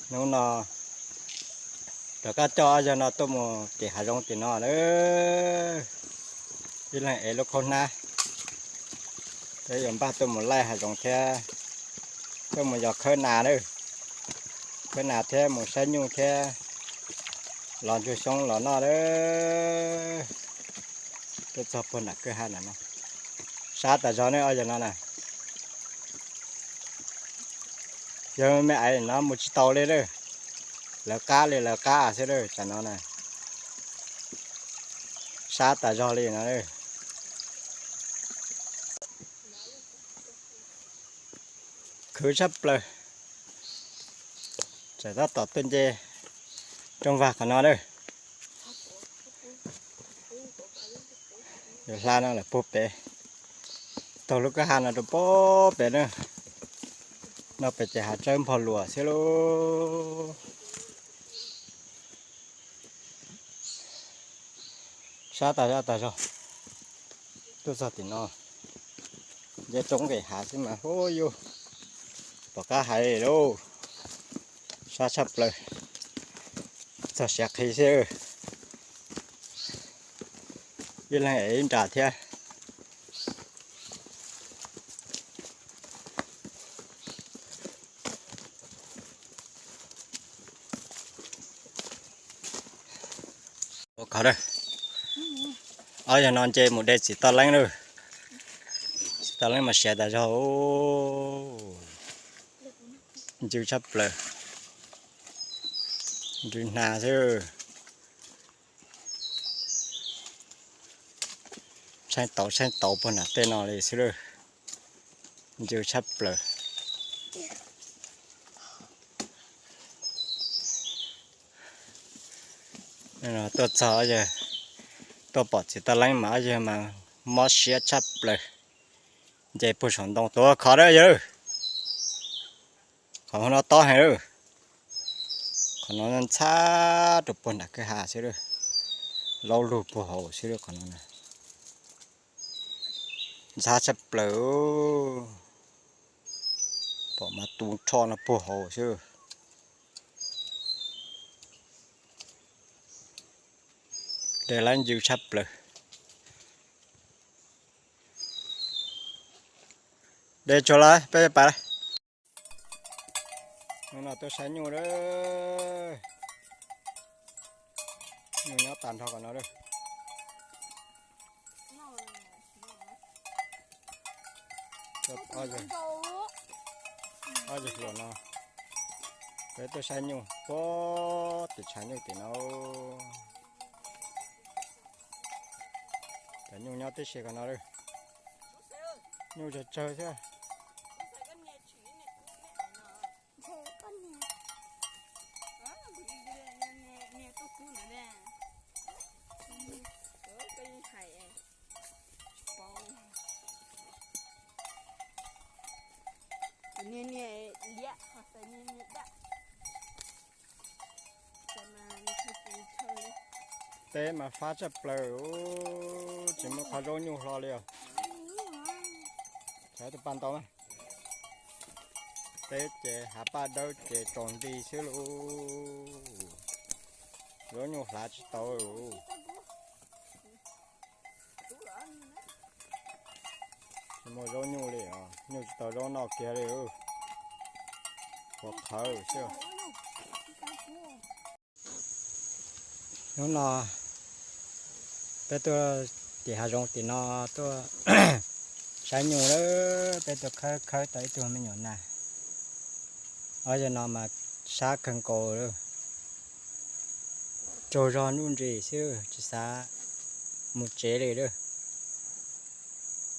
Hnub no rov qab coj ob yawg no tuaj mus tim hav zoov tim no lawm. Ib leeg ev lub khaub hnab, peb yuav npaj tuaj mus laij hav zoov thiab, tuaj mus yos khawb nas lawm, khawb nas thiab mus saib nyuj thiab, los ntsuag xyoob los noj lawm. Tuaj txog puag nram kwj ha no, sab tas zog ne ob yawg no na. Yog me me aiv no mus tsis tau li lawm, lawv qab li lawv qab xwb lawm tam no na. Sab tas zog li no. Khwv tshaj plaws, txawm tab tom tuaj nce rooj vag qhov no lawm. Yuav hla no lawm puag pem, taug lub kwj ha no rau puag pem na. No pem ces hav tsawb npog luas xwb lauj. Sab tas zog tas zog. Tuaj txog tim no, nce roob nqes hav xwb mas hu yus tom qab hais lauj. Sab tshaj plaws, txog siav qhi xwb. Ib leeg ev ib nra thiab. Ua kho, ob yawg no nce mus de txiv toj leeb lawm. Txiv toj leeb mas siav tas zog, ncw tshaj plaws, ncw hnav xwb. Tsheej tauv tsheej tauv puag nram tej no li xwb lawm, ncw tshaj plaws. Tuaj txog, tuaj pom txiv toj leeb mas ob yawg mas mob siab tshaj plaws, nce puag saum ntoo tuav khov dawb yawg. Qhov no tob heev lawm, qhov no ntxhab rau puag nram kwj ha xwb lawm, laub lug puag hauv xwb lawm qhov no. Ntxhab tshaj plaws, pom mas tu rho no puag hauv xwb. De lawv ncw tshaj plaws. De tsuag lawm peb pais. Hnub no tuaj saib nyuj lawm. Nyuj nyob tag nrho qhov no lawm. Ob yawg hluas no, peb tuaj saib nyuj puag tim tshav nyuj tim no. Cov nyuj nyob tib si qhov no lawm. Nyuj tsawg tsawg thiab. Teb mas fab tshaj plaws, tsis muaj qhov zaub nyuj hlo li os. Thaum tus paj ntau mas, teb ces hav paj dawb ces tsaus nti xwb lauj. Zaub nyuj hlav tsis tau. Tsis muaj zaub nyuj li os, nyuj tsis tau zaub noj kiag li. Qhuav qhawv xwb. Hnub no peb tuaj tim hav zoov tim no tuaj saib nyuj lawm, peb tuaj khawb khawb tau ib tug me nyuam nas. Ob yawg no mas sab kawg nkaus lawm, tsaug zog nuj nris xwb tsis xav mus tsev li lawm.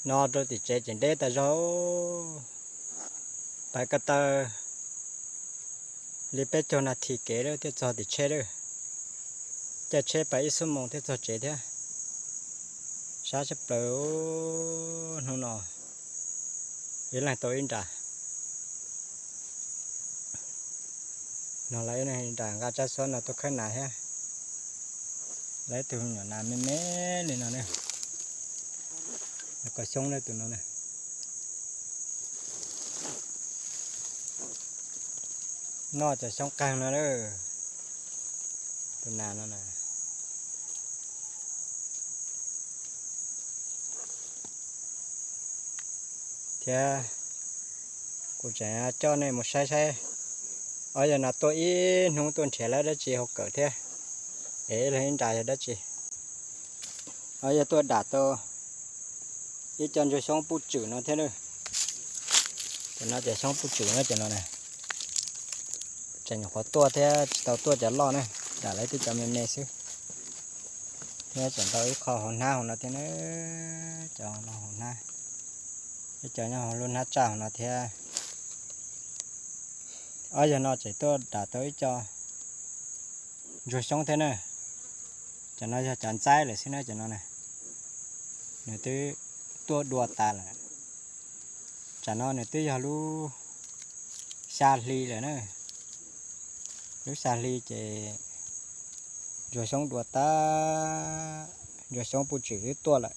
No rau tim tsev ces deb tas zog, pais ko taw li peb caug nas this kev lawm thiaj txog tim tsheb lawm. Caij tsheb pais ib xuab moos thiaj txog tsev thiab. Sab tshaj plaws, hnub no ib leeg tau ib nra. No lawv ib leeg nra nqa tsab xuab no tuaj khawb nas thiab. Lawv ib tug nyuam nas me me li no ne, kom xyoob lawm tus no na. Noj cov xyoob qeeg no lawm. Tus nas no na. Thiab kuv tseem coj nej mus saib saib, ob yawg no tuaj ib hnub tuaj nrhiav lawv dab tsi hauv kawm thiab, es ib leeg ib nra yog dab tsi. Ob yawg tuaj dam tau ib co ntsuag xyoob puj tswm no thiab. Cov no ces xyoob puj tswm no ces no na. Tseem nyuam qhuav tuaj thiab tsis tau tuaj cov loj na, dam lawv tej cov me me xwb. Thiab tseem tau ib qho hauv hnab hauv no thiab na, cov no hauv hnab, ib co nyob hauv lub hnab tsaj hauv no thiab. Ob yawg no tseem tuaj dam tau ib co ntsuag xyoob thiab na. Cov no yog cov ntxaib lawm xwb na, cov no na. Nws twb tuaj dua tas lawm. Tsam no nws twb yog lub xya hli lawm na. Lub xya hli ces ntsuag xyoob dua tas, ntsuag xyoob puj tswm twb tuaj lawm.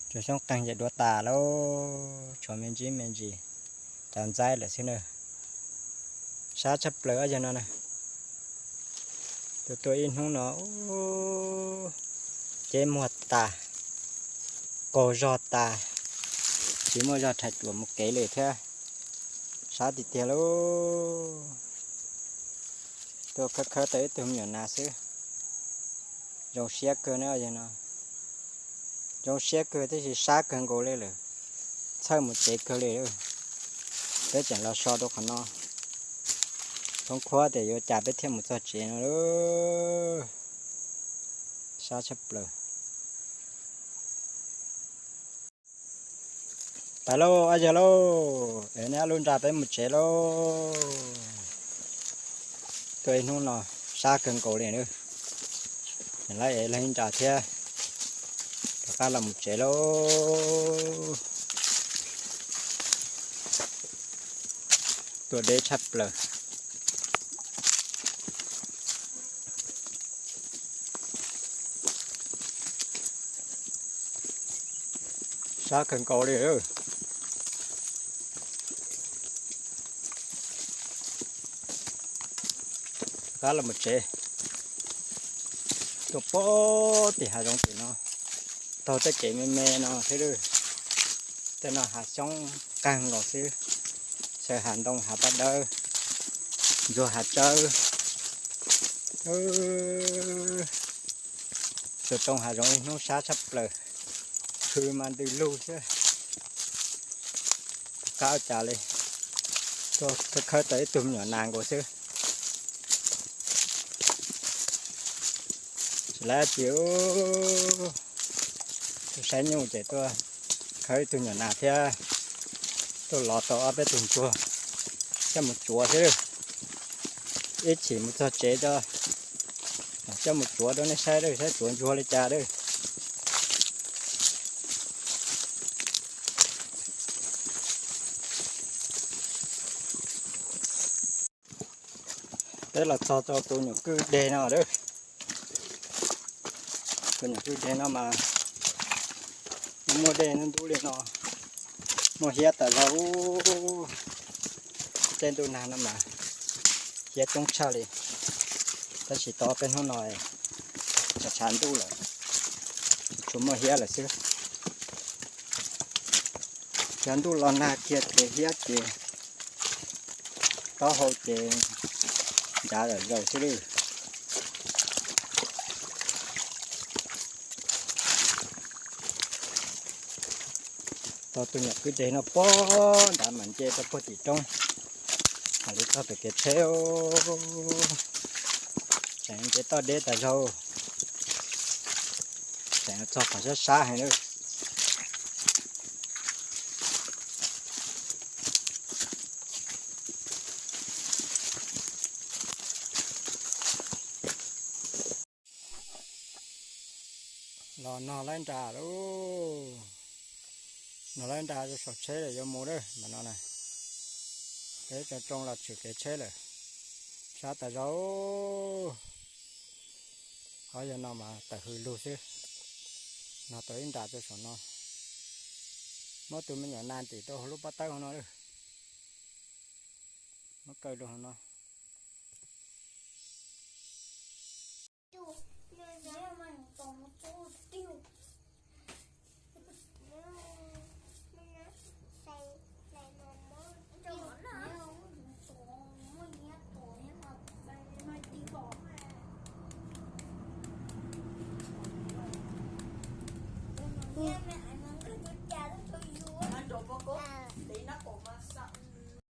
Ntsuag xyoob qeeg ces dua tas lauj, tshuav me ntsis me ntsis cov ntxaib lawm xwb na. Sab tshaj plaws ob yawg no na. Tuaj tuaj ib hnub no ceb muag tas, qaug zog tas, tsis muaj zog rhais ruam mus kev li thiab. Sab tiag tiag lauj. Tuaj khawb khawb tau ib tug me nyuam nas xwb. Zoo siab kawg na yog no. Zoo siab kawg tiam sis sab kawg nkaus li lawm. Txhawj mus tsev kawg li. Peb tseem los so rau qhov no, khoob khuab tias yuav cas peb thiaj mus txog tsev no lauj. Sab tshaj plaws. Pais lauj ob yawg lauj, es neb ob lub nra peb mus tsev lauj. Tuaj ib hnub no sab kawg nkaus li na. Lawv es leej nra thiab, rov qab los mus tsev lauj. Tuaj deb tshaj plaws. Sab kawg nkaus li. Rov qab los mus tsev. Tuaj pem tim hav zoov tim no, taug tej kev me me no thiab. Tej no hav xyoob qeeg nkaus xwb, xyaw hav ntoo hav paj dawb, ntsuag hav tsawb. Tuaj rau hav zoov ib hnub sab tshaj plaws, hws mas ntws lug thiab. Qab ua cas li, tuaj khawb khawb tau ib tug me nyuam nas nkaus xwb. Tsis lab tsis, tuaj saib nyuj ces tuaj khawb ib tug nyuam nas thiab, tuaj lov tau ob peb tug ntsuag coj mus tsuav xwb. Ib chim mus txog tsev coj mus tsuav rau nej saib, saib tsuav ntsuag li cas. Peb los txog rau tus nyuam kwj deg no. Tus nyuam kwj deg no mas muaj dej ntub ntub li no, muaj hiab tas zog. Tej ntuj nag no mas hiab coob tshaj li, tab sis tau peb hnub no tshav tshav ntuj lawm, tsuas muaj hiab lawm xwb. Cov ntuj los nag kiag ces hiab ces taub hau ces ncav zom zaws xwb li. Tau tus nyuam kwj deg no puag nrad mam nce rau puag tim roob, mam li txog pem kev tsheb. Tseem nce toj deb tas zog, tseem txog qhov sab sab heev lawm. Los nog laib nra lauj, nog laib nra rau saum tsheb lawm yuav mus lawm mas no na. Peb tsoo tsoo los tshwm kev tsheb lawm, sab tas zog. Qhov yog no mas tawm hws lug xwb. Nog tau ib nra rau saum no, muab tus me nyuam nas ntim rau hauv lub pob tawb hauv no lawm. Muab kaw rau hauv no.